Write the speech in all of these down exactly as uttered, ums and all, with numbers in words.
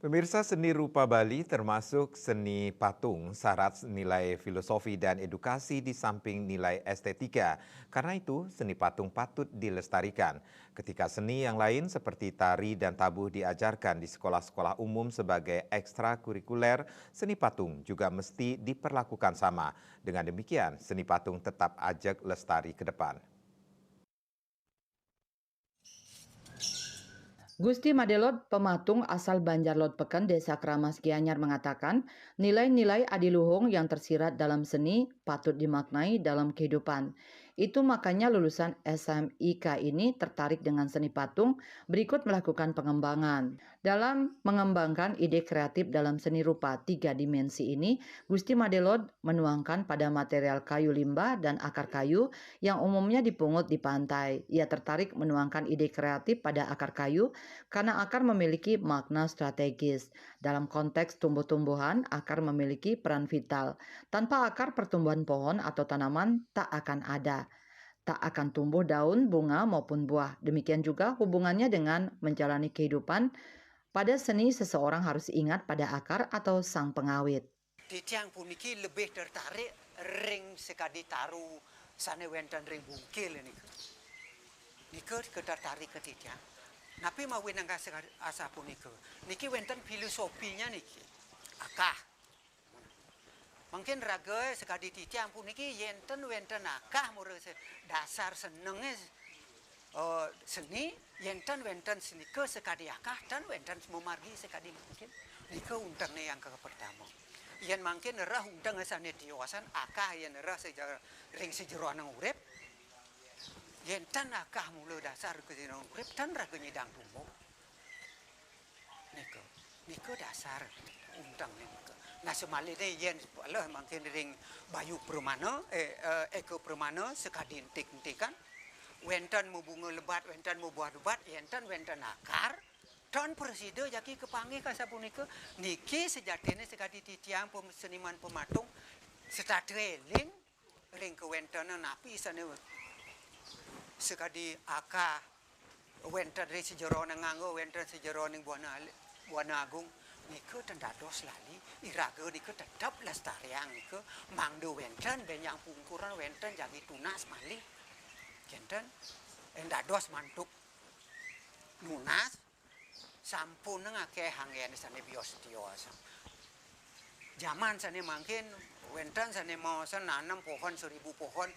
Pemirsa, seni rupa Bali termasuk seni patung, syarat nilai filosofi dan edukasi di samping nilai estetika. Karena itu, seni patung patut dilestarikan. Ketika seni yang lain seperti tari dan tabuh diajarkan di sekolah-sekolah umum sebagai ekstrakurikuler, seni patung juga mesti diperlakukan sama. Dengan demikian, seni patung tetap ajeg lestari ke depan. Gusti Madelod, pematung asal Banjar Lod Peken, Desa Keramas, Gianyar, mengatakan, nilai-nilai adiluhung yang tersirat dalam seni patut dimaknai dalam kehidupan. Itu makanya lulusan S M I K ini tertarik dengan seni patung, berikut melakukan pengembangan. Dalam mengembangkan ide kreatif dalam seni rupa tiga dimensi ini, Gusti Madelod menuangkan pada material kayu limbah dan akar kayu yang umumnya dipungut di pantai. Ia tertarik menuangkan ide kreatif pada akar kayu karena akar memiliki makna strategis. Dalam konteks tumbuh-tumbuhan, akar memiliki peran vital. Tanpa akar, pertumbuhan pohon atau tanaman tak akan ada. Tak akan tumbuh daun, bunga, maupun buah. Demikian juga hubungannya dengan menjalani kehidupan. Pada seni, seseorang harus ingat pada akar atau sang pengawit. Titiang puniki lebih tertarik ring sekadi taru sane wenten ring bungkil nika. Nika ketertarik ke titiang. Napi mawinan asapunika? Niki wenten filosofinya niki. Akah. Mungkin raga sekadi titiang puniki yenten wenten akah mura dasar senenge uh, seni, yenten wenten senika sekadi akah, tan wenten memargi sekadi mungkin. Nika untengne yang ke pertama. Yen mangkin reh unteng sane tiosan akah yen reh sejar, ring sejeroning urip. Yenten akah mula dasar ke sejeroning urip, tan raga nyidang tumbuh. Nika, nika dasar unteng nika. Nah, semalihe yen leh mangkin ring bayu pramana, eh, eh, eka pramana sekadi entik-entikan, wenten mabunga lebat, wenten mabuah lebat, yenten wenten akar, tan prasida jagi kapanggih ka sapunika. Niki sejatine sekadi titiang seniman pematung setata eling ring kawentenan napi sane sekadi akah wenten ring sejeroning angga, wenten sejeroning buana, buana agung, nika ten dados lali, iraga nika tetep lestariang nika, mangda wenten benjang pungkuran, wenten jagi tunas malih. Kenten, en dados mantuk nunas, sampun akeh anggen sane bios tiosan. Jaman sane mangkin wenten sane maosan nanem pohon seribu pohon,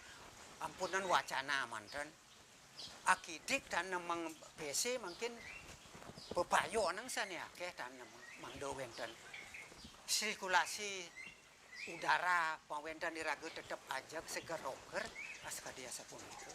ampunan wacana manten. Akidik tanemang P C mangkin bebayo nang sane akeh tanem mangda wenten sirkulasi udara pawenten iraga tetep ajeg seger roger askadi asapunika.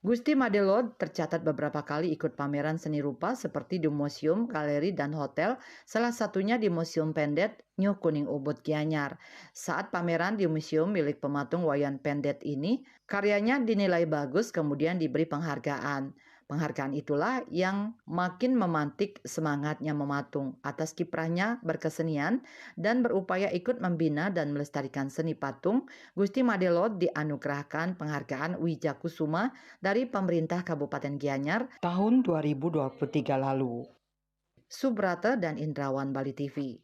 Gusti Madelod tercatat beberapa kali ikut pameran seni rupa seperti di museum, galeri, dan hotel, salah satunya di Museum Pendet, Nyuh Kuning Ubud, Gianyar. Saat pameran di museum milik pematung Wayan Pendet ini, karyanya dinilai bagus kemudian diberi penghargaan. Penghargaan itulah yang makin memantik semangatnya mematung. Atas kiprahnya berkesenian dan berupaya ikut membina dan melestarikan seni patung, Gusti Madelod dianugerahkan penghargaan Wijakusuma dari pemerintah Kabupaten Gianyar tahun dua ribu dua puluh tiga lalu. Subrata dan Indrawan, Bali T V.